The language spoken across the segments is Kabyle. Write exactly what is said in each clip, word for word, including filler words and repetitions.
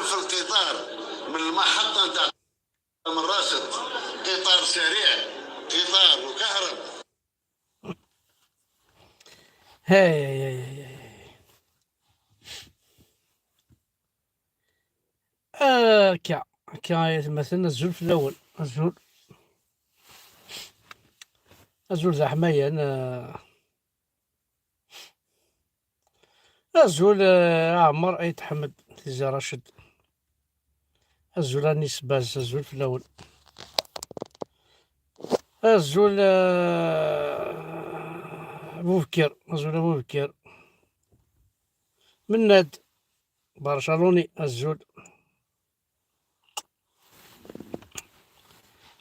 في القطار من المحطة نتاع تمنراست، قطار سريع، قطار مكهرب. هاي هاي هاي هاي. هاي. آه، كا كا يا مثلا الزول في الاول الزول. الزول زحميا آه. الزول آه، عمر ايت حمد تيزي راشد. الزول انيس باز الزول في الاول. الزول آه، بوبكر الزول بوبكر. مناد برشلوني الزول.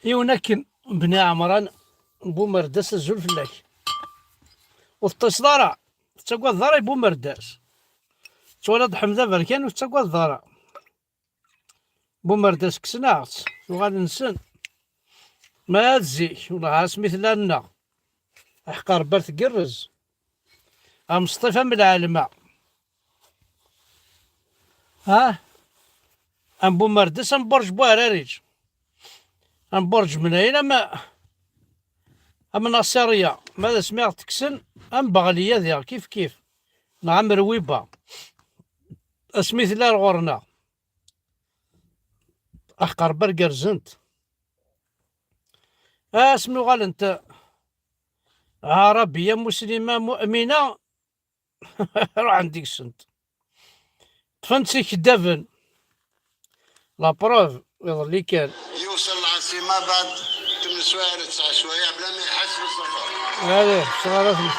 يون اكن بني عمران بومرداس الزول فلاك. وتتصل راه تتقوى الضرع بومرداس. تولد حمزة بركان وتتقوى الضرع. بومرداس كسناغت وغاد نسن. ما هاد زيك والله اسمي ثلانا. احقر برت قرز. ام سطيفة من العالمة. ها؟ ام بومردس ام برج بوهراريج. ام برج منايل ام ام ناصرية ماذا سمعت تكسن. ام بغلية ذيغ كيف كيف. نعم رويبة. اسمي ثلال غورنا. اخ قربر قرزنت. اسمي غال انت عربية مسلمة مؤمنة. روح عندك السنت. طفنت سي كدابن. لا بروف يظل لي كان. يوصل العاصمة بعد ثمان سوايع ولا تسع سوايع بلا ما يحس بالسفر. هذا صغار.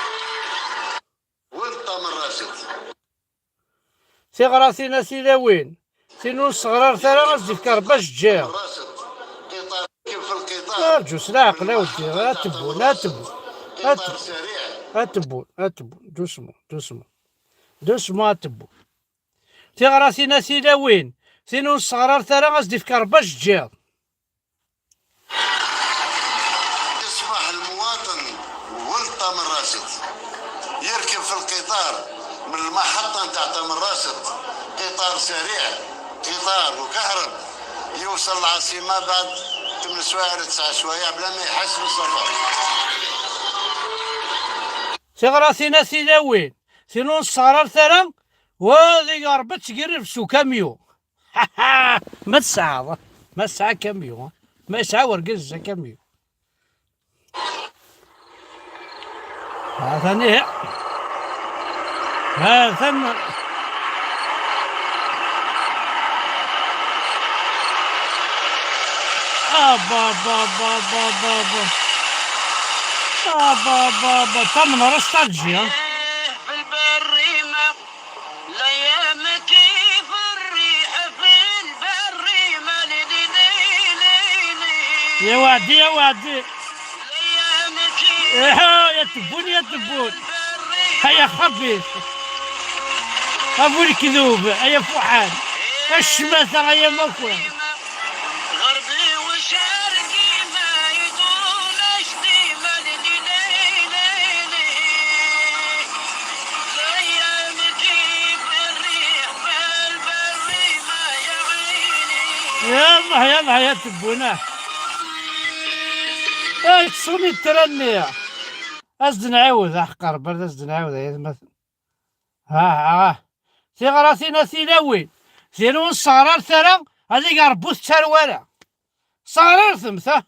ولد طامر راشد. ثغراتنا ثلاوين. ثنون صغرار ثرى غزدي في كرباش جير. راشد. قطار كيف القطار. ارجو سلاح قلاودي غاتبون غاتبون. غاتبون غاتبون دوسمون دوسمون. دوسمون غاتبون. ثغراتنا ثلاوين. ثنون صغرار ثرى غزدي في كرباش جير. يصبح المواطن ولد طامر راشد يركب في القطار من المحطة نتاع طامر راشد. قطار سريع، قطار مكهرب، يوصل العاصمة بعد ثمان سوايع ولا تسع سوايع بلا ما يحس بالسفر. ثغراتنا ثلاوين. ثنون صغرار ثرى وهذه غربت تقرب سو كاميو. ما تسعى ما تسعى كاميو. ما يسعى ورقز كاميو. ها ثاني. ها ثم. ابا ابا ابا ابا ابا ابا ابا ابا ابا تم نورستالجيا. في البريمة. الايام كيف الريح في البريمة. لي لي لي لي لي. يا وعدي يا وعدي. الايام كيف ايه يا تبون يا تبون. البريمة. هيا خبيث. ابو الكذوب يا فوحان. الشماتة يا مكوان. غربي وشرقي ما يدوم اشتي ملك ليلي. الايام كيف الريح في البريمة يا عيني. يلا يلا يا تبونه. اي تصوني الترنية. ازد نعاود احقر برد ازد نعاود يا مثل. ها ها. ثغراتنا ثلاوين. ثنون صغرار ثرى. هذيك ربوت تروالة. صغرار ثمثة.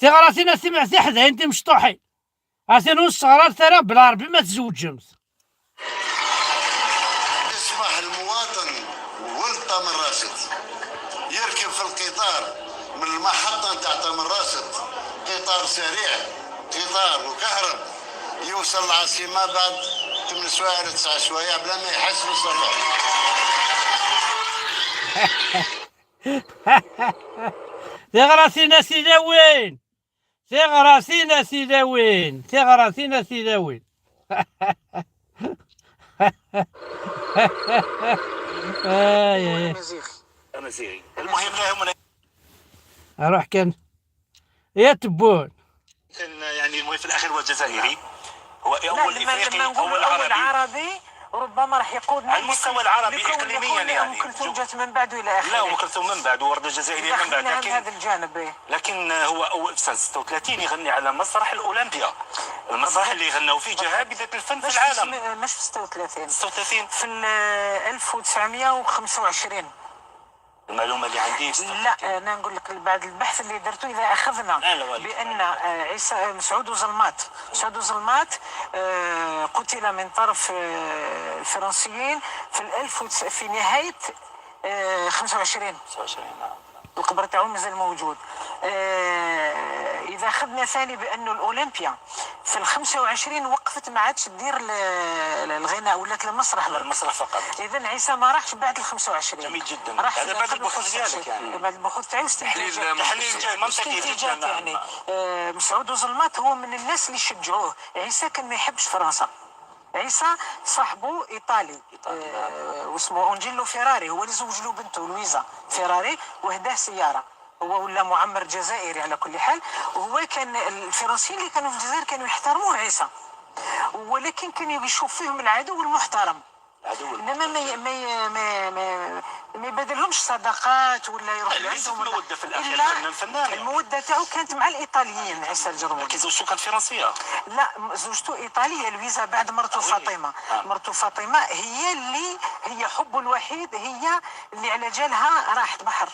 ثغراتنا ثمثة حداين تمشطوحين. ها ثنون صغرار ثرى بالعربي ما تزوجمت. يصبح المواطن ولد طامر راشد يركب في القطار من المحطة نتاع طامر راشد. قطار سريع، قطار مكهرب، يوصل العاصمة بعد ثمان سوايع ولا تسع سوايع بلا ما يحس بالسفر. ثغراتنا ثلاوين. ثغراتنا ثلاوين. ثغراتنا ثلاوين. اي اي. المهم لا يهمنا. اروح كان يا تبون. يعني المهم في الاخير هو جزائري. هو اول افريقي اول عربي. ربما راح يقودنا على المستوى العربي إقليميًا، يعني. أم كلثوم جات من بعد وإلى آخره. لا، أم كلثوم من بعد، ووردة جزائرية من بعد، لكن هذا الجانب، إيه. لكن هو، هو في سنة ستة وثلاثين يغني على مسرح الأولمبيا، المسرح اللي غناو فيه جهابذة الفن في العالم. مش في ستة وثلاثين. ستة وثلاثين. في ال ألف وتسعمية وخمسة وعشرين. المعلومة اللي عندي لا، أنا نقول لك بعد البحث اللي درته، إذا أخذنا بأن، آه، عيسى، آه، مسعود وزلمات، مسعود وزلمات، آه، قتل من طرف، آه، الفرنسيين في الألف وتس-، في نهاية، آه، خمسة وعشرين. خمسة وعشرين، نعم. القبر تاعو مازال موجود. آه، إذا أخذنا ثاني بأنه الأولمبيا في الخمسة وعشرين وقفت، ما عادش دير ال-، ال-، الغناء، ولات المسرح برك. المسرح فقط. إذن عيسى ما راحش بعد الخمسة وعشرين. جميل جدًا. راح هذا بعد البحوث ديالك، يعني. بعد البحوث تاعي واستنتاجات. تحليل، تحليل جاي منطقي جدًا، نعم. يعني، آه، مسعود وزلمات هو من الناس اللي شجعوه. عيسى كان ما يحبش فرنسا. عيسى صاحبه إيطالي. إيطالي، نعم. آه، واسمه أونجيلو فيراري، هو اللي زوج له بنته لويزا فيراري وهداه سيارة. هو ولا معمر جزائري على كل حال، وهو كان الفرنسيين اللي كانوا في الجزائر كانوا يحترموا عيسى، ولكن كان يشوف فيهم العدو المحترم. العدو المحترم. إنما ما ي-، ما ي-، ما، ما، ما يبادلهمش صداقات ولا يروح لعندهم ولا. المودة في الأخير إلا الفنان، الفنان، يعني. المودة تاعو كانت مع الإيطاليين، عيسى الجرموطي. لكن زوجته كانت فرنسية. لا، م-، زوجته إيطالية، لويزا، بعد مرته فاطمة. آه. مرته فاطمة هي اللي، هي حبه الوحيد، هي اللي على جالها راحت بحر.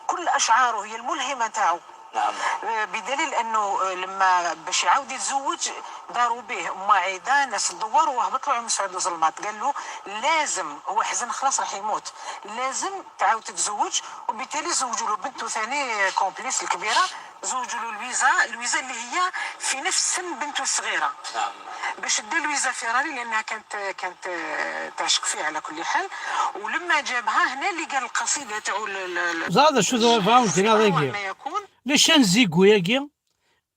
كل أشعاره هي الملهمة تاعو. نعم. آه، بدليل أنه، آه، لما باش يعاود يتزوج، داروا به أم عيدة، ناس الدوار، وهبط له على مسعود وزلمات. قال له: "لازم"، هو حزن خلاص راح يموت، "لازم تعاود تتزوج". وبالتالي زوجوا له بنته ثاني، كومبليس الكبيرة، زوجوا له لويزا، لويزا اللي هي في نفس سن بنته الصغيرة. نعم. باش دا لويزا فيراري، لأنها كانت، كانت، آه، تعشق فيه على كل حال. ولما جابها هنا اللي قال القصيدة تاعو ل-، ل-، ل-، زاد شو ذا فهمت هنا ذاكي. ما يكون. ليش نزيقو ياكي؟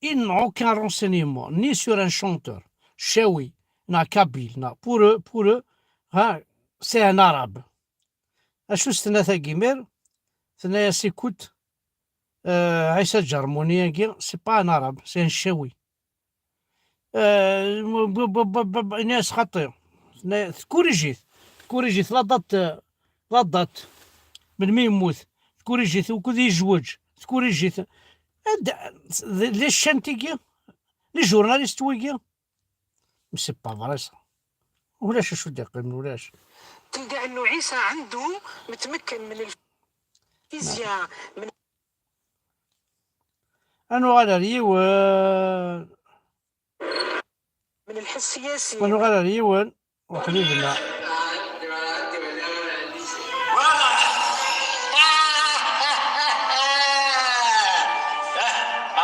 Ils n'ont aucun renseignement, ni sur un chanteur, chaoui, na kabyle, na. Pour eux, pour eux, hein, c'est un arabe. Acu s-tenna tagi mir? Tenna-yas: "Écoute, euh, Aïssa Djarmouni-agi, c'est pas un arabe, c'est un chaoui." Euh, b-, b-, yenna-yas: "Xaṭi." Tenna-, tkuriji-t, tkuriji-t la date, la date melmi yemmut, tkuriji-t wukud yezweǧ, tkuriji-t. Ad-, d-, d-, les chaînes-tigi, les journalistes-wigi, c'est pas vrai ça. Ulac acu d-iqqimen, ulac. تلقى أنه عيسى عنده متمكن من الفيزياء، من Ad nuɣal ar yiwen. من الحس السياسي. Ad nuɣal ar yiwen uḥbib-nneɣ. Voilà.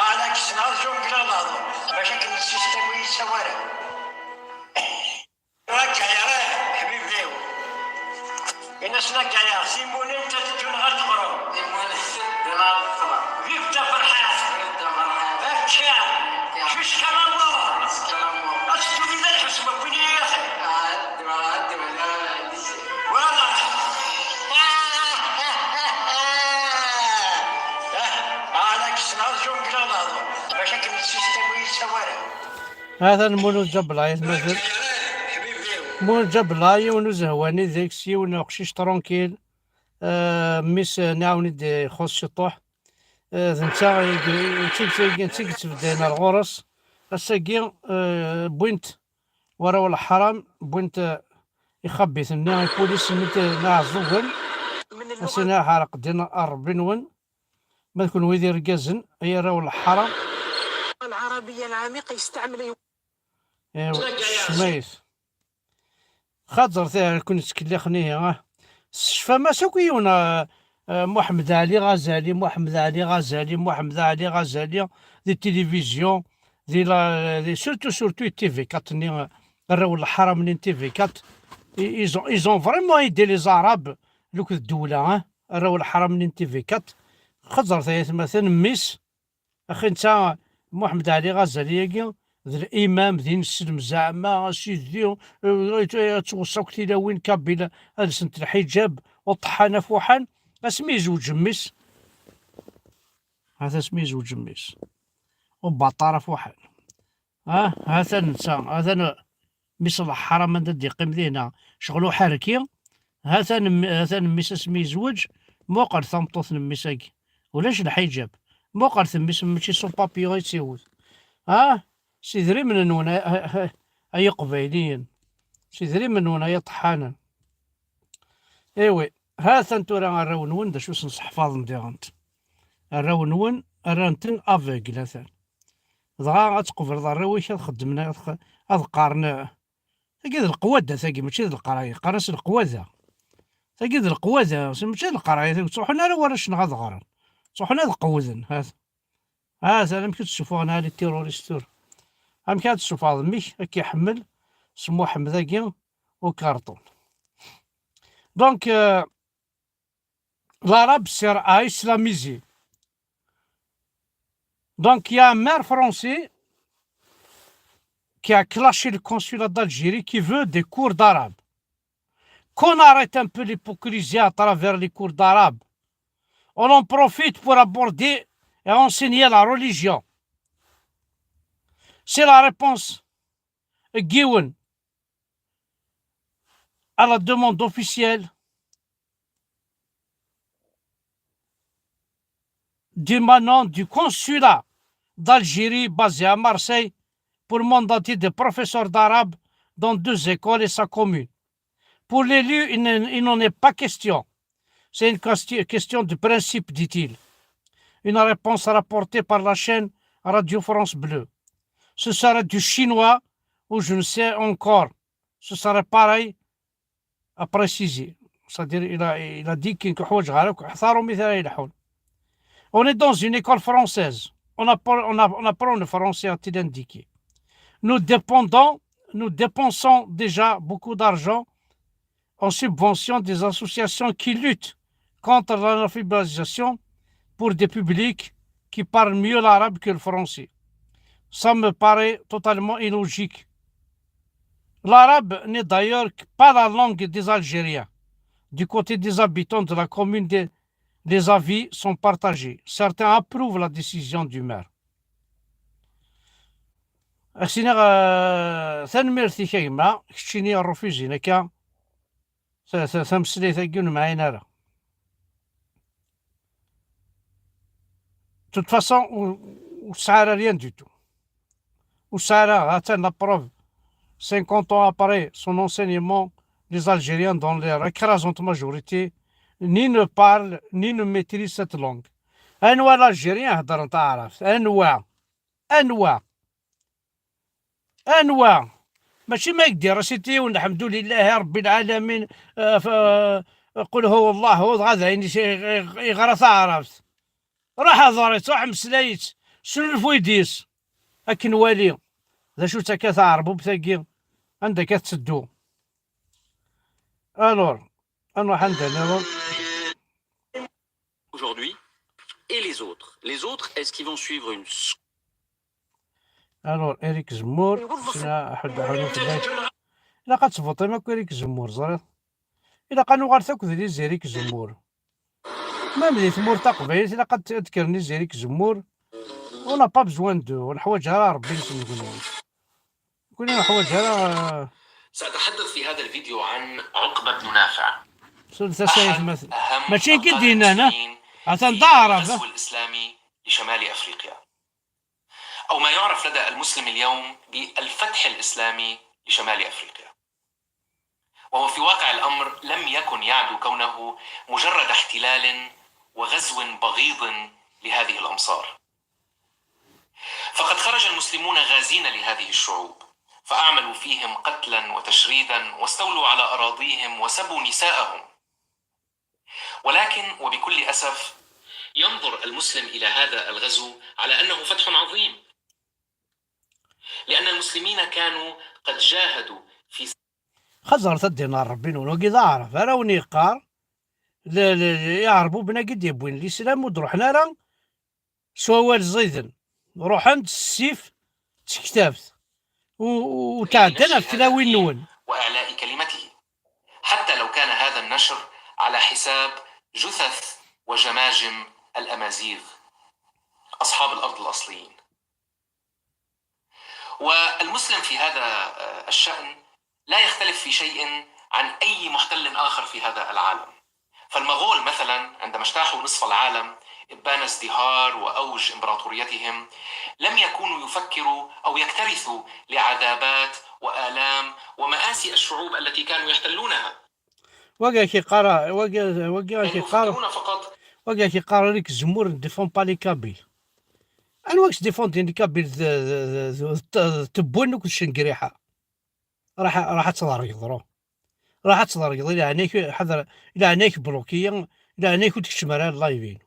Ah, la question, je vais. Maca akken système-agi yessawal. Akka ya, ḥbibi-w. Ini-as akka ya, timunin ad teǧǧun ɣer teɣrem. Timunin ad teǧǧun ɣer teɣrem. Vive ta ferḥat. Vive ta ferḥat. Akka. Jusqu'à la mort. Jusqu'à la mort. Ad teddun di lḥusma, win i axir. Voilà. Ah, la question, je vais. Maca akken système-agi yessawal. Atan Mulud Ǧabla, aytmaten. Mulud Ǧabla, yiwen uzehwani deg-s, yiwen uqcic tranquille. Euh, mmi-s, euh, nɛawen-it ixuṣ ciṭuḥ. Euh, d netta i, i, i, i, i yettbeddayen ar ɣur-s. Ass-agi, euh, wwin-t warraw n leḥram, wwin-t, euh, ixabiten-nni, ipulis-nni, n Iɛeẓẓugen. Ass-agi ḥareq din Ṛebbi-nwen. Ma d kenwi d irgazen, ay arraw n leḥram. العربية العميقة يستعمل. Iwa, ccmayet. Xaṭer tiɛrek ur nettkellix nihi, ah. Tessecfam-as akk i yiwen, ah, ah, Muḥemmed Ɛli Ɣazali, Muḥemmed Ɛli Ɣazali, Muḥemmed Ɛli Ɣazali, di tilivizyu, di la, di, surtout, surtout i TV quatre-nni, ah, arraw n leḥram-nni n TV quatre. I-, ils ont, ils ont vraiment aidé les Arabes, lukd ddewla, ah, arraw n leḥram-nni n TV quatre. Xaṭer tayetmaten, mmi-s, Axi netta Muḥemmed Ɛli Ɣazali-agi d limam, d ineslem zeɛma, a sidi, eh, ad tweṣṣa akk tilawin kabila, ad lsent lḥiǧab, uṭeḥḥan afuḥan, asmi yezweǧ mmi-s. Hata asmi yezweǧ mmi-s. Ubaṭar afuḥan. Ah, hatan netta, hatan. mmi-s n leḥram anda d-iqqim dinna, ccɣel uḥerki, ha-t-an mmi-, ha-t-an mmi-s asmi yezweǧ, muqel tameṭṭut n mmi-s-agi. Ulac lḥiǧab. Muqel mmi-s mačči s upapyu ay tt-iwet. Ah, s idrimen-nwen ay, ay, ay, ay iqbayliyen. S idrimen-nwen ay iṭeḥḥanen. Iwi, ha-t-an tura arraw-nwen d acu sen-seḥfaḍen diɣent. Arraw-nwen rran-ten aveugle, ha-t-an. Dɣa ad tqebleḍ arraw-ik ad xeddmen, ad x-, ad qqaren, tagi d leqwada, tagi mačči d leqraya, qqaren-as leqwada. Tagi d leqwada, s-, mačči d leqraya, tagi ttruḥun ara warrac-nneɣ ad ɣren. Ttruḥun ad qewwden, ha-t. Ha-t, amek ad tt-ssufɣen, ha les terroristes tura. Amek ad tt-ssufɣeḍ, mmi-k ad k-iḥemmel s Muḥemmed-agi ukarṭun. Donc, euh, l'arabe sert à islamiser. Donc, il y a un maire français qui a clashé le consulat d'Algérie qui veut des cours d'arabe. Qu'on arrête un peu l'hypocrisie à travers les cours d'arabe. On en profite pour aborder et enseigner la religion. C'est la réponse, euh, given à la demande officielle d'émanant du consulat d'Algérie basé à Marseille pour mandater des professeurs d'arabe dans deux écoles et sa commune. Pour l'élu, il ne-, il n'en est pas question. C'est une questi-, question de principe, dit-il. Une réponse rapportée par la chaîne Radio France Bleu. Ce serait du chinois ou je ne sais encore. Ce serait pareil à préciser. C'est-à-dire, il a, il a dit qu'il faut On est dans une école française. On apprend, on a-, on apprend le français, a-t-il indiqué. Nous dépendons, nous dépensons déjà beaucoup d'argent en subvention des associations qui luttent contre l'analphabétisation pour des publics qui parlent mieux l'arabe que le français. Ça me paraît totalement illogique. L'arabe n'est d'ailleurs pas la langue des Algériens. Du côté des habitants de la commune, des, les avis sont partagés. Certains approuvent la décision du maire. Ad ak-iniɣ, euh, tanemmirt-ik a gma, keččini rrufizin akka, ta-, ta-, tameslayt-agi ur nemɛin ara. De toute façon, ur, ur tesɛi ara rien du tout. Ur tesɛi ara, ha-tt-an la preuve. Cinquante ans après son enseignement, les Algériens, dans leur écrasante majorité, ni ne parlent, ni ne maîtrisent cette langue. Anwa l'Algérien heddren taɛrabt? Anwa? Anwa? Anwa? Mačči ma yeddi Raciti yiwen, lḥemdulillahi Rebbi lɛalamin, eh, f-, eh, qul huwa Allahu, dɣa d ayen i-, i-, iɣra taɛrabt. Ruḥ hḍer-itt, ruḥ meslay-itt, snulfu-yi-d yes. Akken wali, d acu-tt akka taɛerbubt-agi, anda akka tetteddu. Alors, ad nruḥ anda nniḍen. Aujourd'hui, et les autres. Les autres, est-ce qu'ils vont suivre une s- Alors, Eric Zemmour, sina ḥedd ḥunu fell-ak. Ilaq ad tvuṭim akk Eric Zemmour, ẓriḍ. Ilaq ad nuɣal akk d les Eric Zemmour. Même di tmurt taqbaylit, ilaq ad, ad d-kkren les Eric Zemmour. On n'a pas besoin d'eux, ur neḥwaǧ ara Rebbi-nsen nekkni. Nekkni ur neḥwaǧ ara, euh, سأتحدث في هذا الفيديو عن عقبة بن نافع. Sel-d tasa i tmat. أهم أبطال المسلمين في الغزو الإسلامي لشمال أفريقيا، أو ما يعرف لدى المسلم اليوم بالفتح الإسلامي لشمال أفريقيا. وهو في واقع الأمر لم يكن يعدو كونه مجرد احتلال وغزو بغيض لهذه الأمصار. فقد خرج المسلمون غازين لهذه الشعوب، فأعملوا فيهم قتلا وتشريدا، واستولوا على أراضيهم وسبوا نساءهم. ولكن وبكل أسف، ينظر المسلم إلى هذا الغزو على أنه فتح عظيم، لأن المسلمين كانوا قد جاهدوا في Xaẓret ad d-ineɣ Rebbi-nwen, wagi d aɛrab, ara wen-yeqqar, le, le, iɛerbuben-agi d-yewwin lislam ur d-ruḥen ara s wawal ẓiden, ruḥen-d s ssif d tektabt, u, u, u tɛeddan ɣef tlawin-nwen. وإعلاء كلمته، حتى لو كان هذا النشر على حساب جثث وجماجم الأمازيغ أصحاب الأرض الأصليين. والمسلم في هذا، آه، الشأن لا يختلف في شيء عن أي محتل آخر في هذا العالم. فالمغول مثلا عندما اجتاحوا نصف العالم إبان ازدهار وأوج إمبراطوريتهم لم يكونوا يفكروا أو يكترثوا لعذابات وآلام ومآسي الشعوب التي كانوا يحتلونها. Wagi ad k-yeqqar, wagi, wagi ad كانوا k-yeqqar, يفكرون فقط wagi ad k-yeqqar Eric Zemmour n défend pas les Kabyles. Anwa i k-défendin les Kabyles d, d, d, d, d tewwin akked Cengriḥa? Raḥ, raḥ ad tḍergeḍ, ruḥ. Raḥ ad tḍergeḍ, i leɛnaya-k, ḥader, i leɛnaya-k bloqué-yi, i leɛnaya-k ur d-keččem ara live-inu.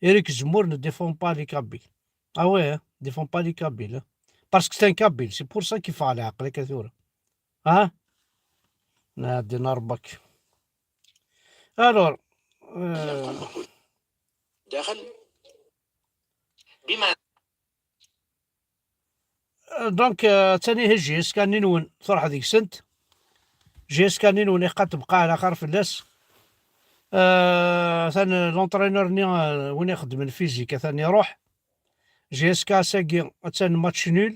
Eric Zemmour ne défend pas les Kabyles. Ah ouais, hein, défend pas les Kabyles, hein. Parce que c'est un Kabyle, c'est pour ça qu'il faut aller à la caricature. Hein? نادي نربك. Alors, euh, داخل بما donc, euh, tani hi J S K-nni-nwen, truḥ deg-sent. J S K-nni-nwen iqat bqa ɛla xir fell-as. Euh, atan l'entraîneur-nni, euh, win ixeddmen physique, atan iruḥ. J S K ass-agi atan match nul.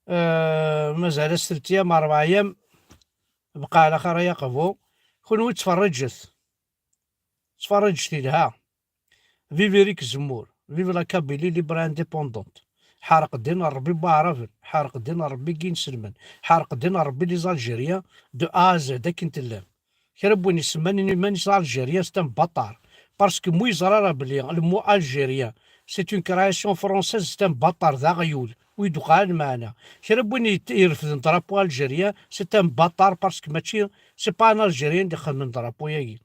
Euh, mazal-as telt ayyam, rebɛ ayyam. Bqa ɛla xir ay aqbu. Kunwi ttferriǧet. Ttferriǧet ilha. Vive Eric Zemmour. Vive la Kabylie libre et indépendante. Ḥareq ddin n Ṛebbi n Waɛraben, ḥareq ddin n Ṛebbi n yinselmen, ḥareq ddin n Ṛebbi les Algériens de A à Z akken tellam. Kra n win isemman iman-is d Algérien, c'est un bâtard. Parce que mu yeẓra ara belli le mot Algérien, c'est une création française, c'est un bâtard, d aɣyul, ur d-yuqeɛ lmeɛna. Kra n win yet-, irefden drapeau algérien, c'est un bâtard, parce que mačči, c'est pas un Algérien i d-ixedmen drapeau-yagi.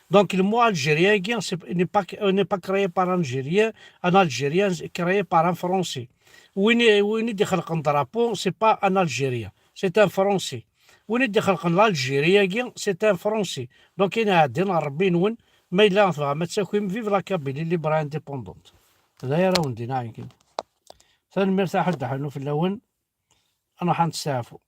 Donc, le mot algérien-agi, c'est, n'est pas, n'est pas créé par un Algérien, un Algérien, c'est créé par un Français. Win i, win i d-ixelqen drapeau, c'est pas un Algérien, c'est un Français. Win i d-ixelqen l'Algérie-agi, c'est un Français. Donc, ini ɛeddin ɣer Ṛebbi-nwen, ma yella tebɣam ad takim, vive la Kabylie libre et indépendante. D aya ara wen-d-iniɣ nekkini. Tanemmirt a Ḥedd Ḥannu fell-awen, ad nruḥ ad nesteɛfu.